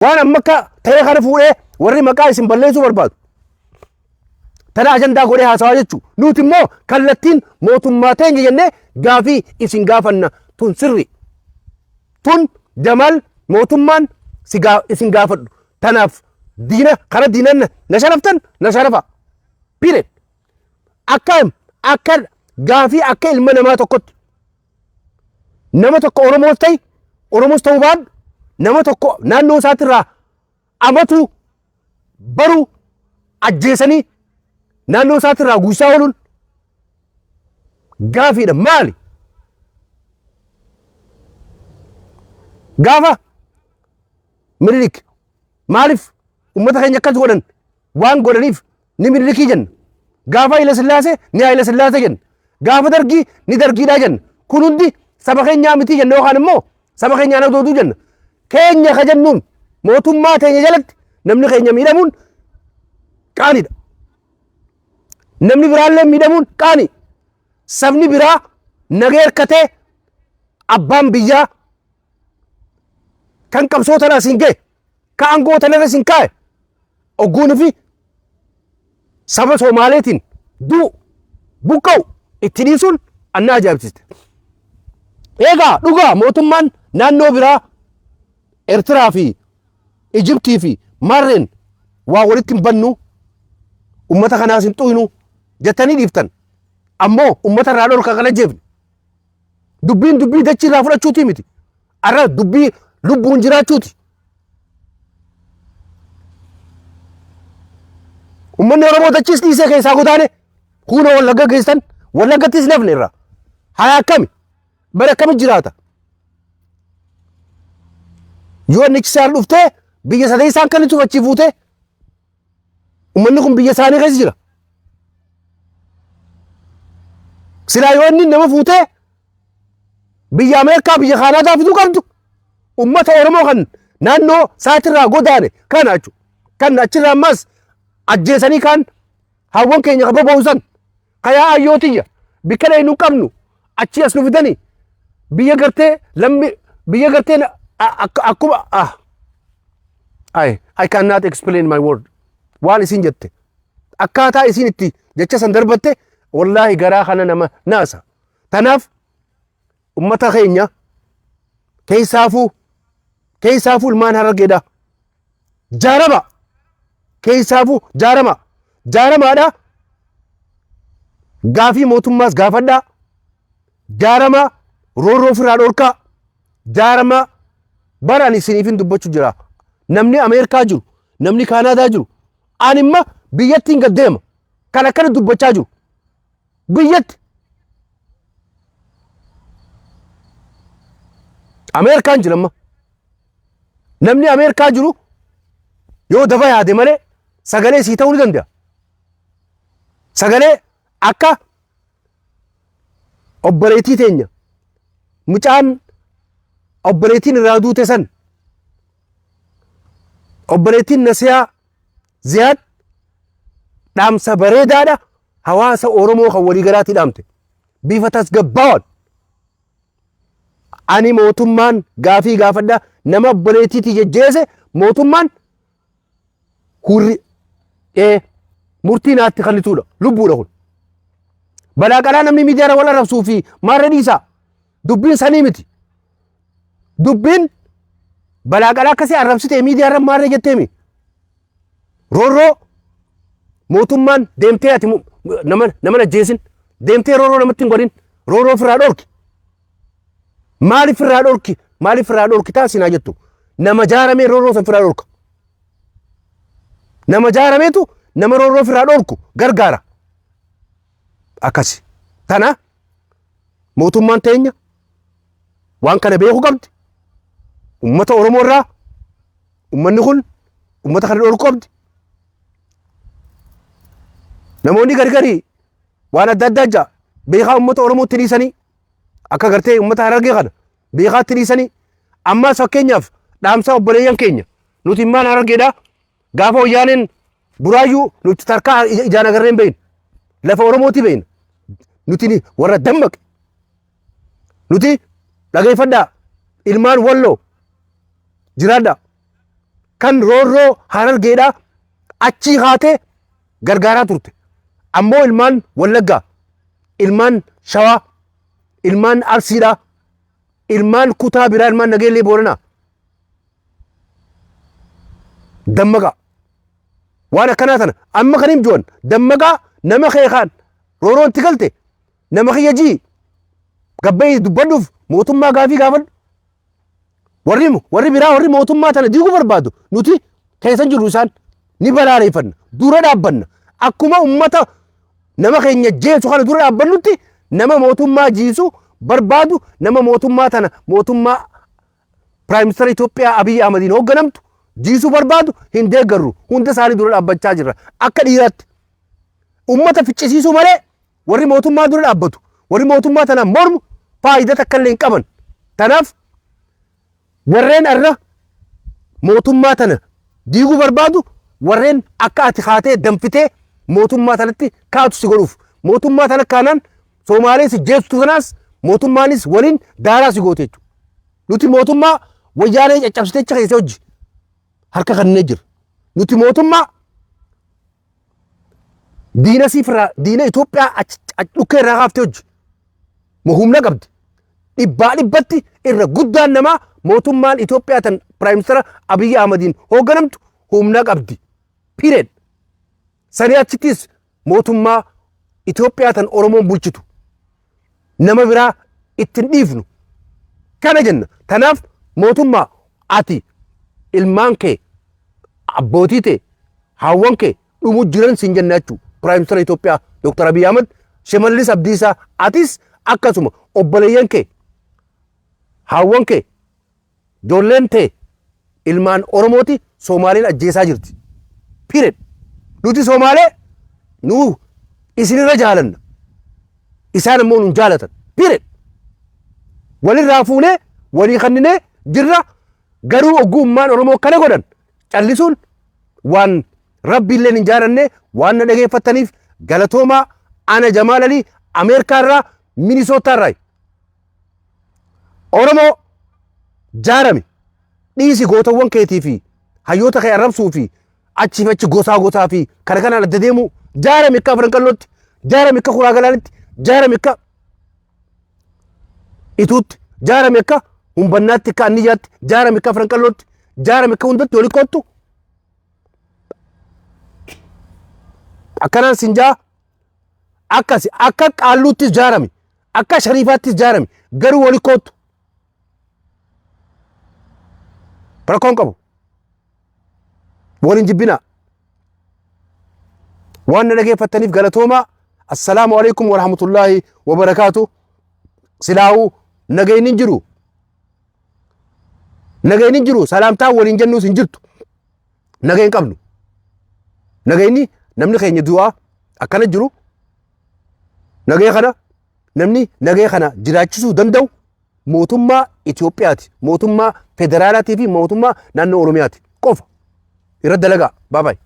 Waan amma akka ta'e kana fuudhee warri maqaa isin balleessuu barbaadu. Tana ajandaa godhee haasawaa jechuudha. Nuti immoo kallattiin mootummaa teenya jennee gaafii isin gaafanna tun sirri. Tun Jamaal mootummaan si isin gaafadhu. Tanaaf diina kara diinan na sharaftan na sharafa. Period. Akka akka gaafii akka ilma namaa tokkotti nama tokko Oromoos ta'e Oromoos ta'uu baadhu nama tokko naannoo isaatirraa amatu baru ajjeesanii naannoo isaatirraa guusaa ooluun gaafiidha maali? Gaafa Minilik maaliif uummata keenya akkas godhan waan godhaniif ni Minilikii jenna. Gaafa Hayila Sillaasee ni Hayila Sillaasee jenna. Gaafa Dargii ni Dargiidhaa jenna. Kun hundi saba keenyaa miti jenna yookaan immoo saba keenyaan odootuu jenna. Keenya ka jennuun mootummaa teenya jalatti namni keenya miidhamuun qaaniidha. Namni biraallee miidhamuun qaanii. Sabni biraa nagee hirkatee abbaan biyyaa kan qabsoo tana asiin ga'e ka aangoo tanarra isin kaa'e ogguun fi saba Soomaaleetiin du'u buqqa'u itti dhiisuun anna ajaa'ibsiiste. Eegaa dhugaa mootummaan naannoo biraa Eertiraa fi Ijiptii fi maarreen waa walitti hin bannu ummata kanaas hin xuynu jettanii dhiiftan. Ammoo ummata irraa dhorka kana jeefne. Dubbiin dubbii dachii irraa fudhachuutii miti. Arra dubbii lubbuun jiraachuuti. Uummanni Oromoo dachiis dhiisee keessaa godaane kuunoo Wallagga geessan Wallaggattis hin hafne irraa. Haa akkami? Bara akkami jiraata? Yoo inni isaan dhuftee biyya sadee isaan kan achii fuutee Uummanni kun biyya isaanii keessa jira. Silaa yoo inni nama fuutee biyya Ameerikaa biyya Kaanaadaa fiduu qabdu uummata Oromoo kan naannoo saatirraa godaane kana jechuudha. Kan achirraa ammas ajjeesanii kaan hawwan keenya kan boba'usan kayaa ayyoo tiyya bikka dhaynu hin qabnu achii as nu fidanii biyya gartee lammi biyya gartee akkuma ah I cannot explain my word waan isin jette akkaataa isin itti jecha san darbatte wallaahi garaa kana nama naasa tanaaf ummata keenya keessaafuu keessaafuu ilmaan harargeedha jaarama keessaafuu jaarama jaaramaadha gaafii mootummaas gaafadhaa jaarama roorroo ofirraa dhorkaa jaarama bara ani isiniifin dubbachuu jira namni ameerikaa jiru namni kaanaadaa jiru ani imma biyyattiin gad deema kan akkana dubbachaa jiru biyyatti ameerikaan jira amma Namni Ameerikaa jiru yoo daba yaade malee sagalee sii ta'uu ni danda'a. Sagalee akka obboleettii teenya mucaan obboleettiin irraa duute san obboleettiin Nasiyaa Ziyaad dhaamsa bareedaadha hawaasa Oromoo kan waliigalaatii dhaamte bifa tasgabbaawaan Ani mootummaan gaafii gaafadha nama obboleettii tiyya jeese mootummaan hurri ee murtii naatti kennituudha lubbuudha kun. Balaa qalaa namni miidiyaarra wal arrabsuu fi maarra dhiisaa dubbiin sanii miti. Dubbiin balaa qalaa akkasii arrabsitee miidiyaarra maarra jetteemi. Roorroo mootummaan deemtee ati nama nama hin ajjeesin deemtee roorroo namatti hin godhin roorroo ofirraa dhorki. Maaliif irraa dhorki maaliif irraa dhorki taasinaa jettu nama jaaramee roorroo san ofirraa dhorka. Nama jaarameetu nama roorroo ofirraa dhorku gargaara. Akkasi. Tana mootummaan teenya waan kana beekuu qabdi. Uummata Oromoo irraa Ummanni kun ummata kana dhorkuu qabdi. Namoonni gargarii waan adda addaa ja'a beekaa ummata Oromootti dhiisanii akka gartee ummata Harargee kana beekaatti dhiisanii ammaas fakkeenyaaf dhaamsa obboleeyyan keenya nuti immaan Harargeedha gaafa wayyaaneen buraayyuu nuti tarkaa ijaan agarree hin beeknu lafa Oromooti beekna nuti warra dammaqe Nuti dhageeffadhaa ilmaan walloo jiraadhaa. Kan roorroo Harargeedhaa achii kaatee gargaaraa turte. Ammoo ilmaan Wallaggaa, ilmaan Shawaa, ilmaan Arsiidhaa, ilmaan kutaa biraa, ilmaan Nageellee Booranaa dammaqaa. Waan akkanaa tana amma kan himjuwan dammaqaa. Nama kee kaan rooroon itti galte nama kiyya jii gabbayii dubbadhuuf mootummaa gaafii gaafadhu. Warri biraa, warri mootummaa tana diiguu barbaadu, nuti keessa jirru isaan ni balaaleffanna, dura dhaabbanna. Akkuma ummata nama keenya jeesu kana dura dhaabbannutti, nama mootummaa jiisu barbaadu, nama mootummaa tana, mootummaa Prime Minister Itoophiyaa Abiy Ahmediin hoogganamtu jiisuu barbaadu hin deeggarru. Hunda isaanii dura dhaabbachaa jirra akka dhiiraatti. Ummata ficcisiisuu malee warri mootummaa dura dhaabbatu, warri mootummaa tana mormu faayidaa takka illee hin qaban. Tanaaf warreen arra mootummaa tana diiguu barbaadu, warreen akka ati kaatee danfitee mootummaa tanatti kaatu si godhuuf, mootummaa tana kaanaan Soomaalee si jeestu, tanaas mootummaanis waliin daaraa si goote jechuudha. Nuti mootummaa Wayyaanee caccabsitee achi keessa hojii harka kannee jira. Nuti mootummaa diina siif irraa, diina Itoophiyaa achi dhukkee irraa kaaftee hojii humna qabdi. Dhibbaa dhibbatti irra guddaan namaa mootummaan Itoophiyaa tan Prime Minister Abiyyi Ahmediin hoogganamtu humna qabdi. Period. Sanii achittis mootummaa Itoophiyaa tan Oromoon bulchitu nama biraa ittiin dhiifnu kana jenna. Tanaaf mootummaa, ati ilmaan kee, abbootii tee, haawwan kee dhumuu jiran siin jenna jechuudha. Prime Minister Itoophiyaa Dr. Abiy Ahmed, Shimallis Abdiisaa, atis akkasuma obboleeyyan kee, haawwan kee, ijoolleen tee ilmaan Oromooti Soomaaleen ajjeesaa jirti. Period. Nuti Soomaalee nu isinirra jaalanna. Isaan immoo nun jaalatan. Period. Walirraa fuunee walii kanninee jirra. Garuu ogummaan Oromoo kana godhan callisuun waan Rabbi illee hin jaalanne. Waan na dhageeffattaniif galatoomaa. Ana Jamaal Alii, Ameerikaa irraa, Minisootaa irraa. Oromoo jaarami, dhiisi gootawwan keetii fi hayyoota kee arrabsuu fi achii fi achi gosaa gosaa fi kana kanaan adda deemuu. Jaarami akka Afran Qallootti, jaarami akka Kuraa Galaanitti, jaarami akka Ituutti, jaarami akka Humbannaatti, akka Anniyyaatti, jaarami akka Afran Qallootti, jaarami akka hundatti wali kottu. Akkanaan sin jaa, akkasi akka Qaalluuttis jaarami, akka Shariifaattis jaarami, garuu wali kottu. Rakkoon qabu. Waliin jibbinaa. Waan na dhageeffattaniif galatoomaa. Assalaamu alaikum warahmatullaahi wabarakaatu. Silaa'uu nagayni hin jiru. Nagayni hin jiru. Salaamtaa waliin jennuus hin jirtu. Nagay hin qabnu. Nagayni namni keenya du'aa akkana jiru. Nagaya kana, namni nagaya kana jiraachisuu danda'u mootummaa Itoophiyaati. Mootummaa federaalaatii fi mootummaa naannoo Oromiyaati qofa. Irra dalagaa. Bye bye.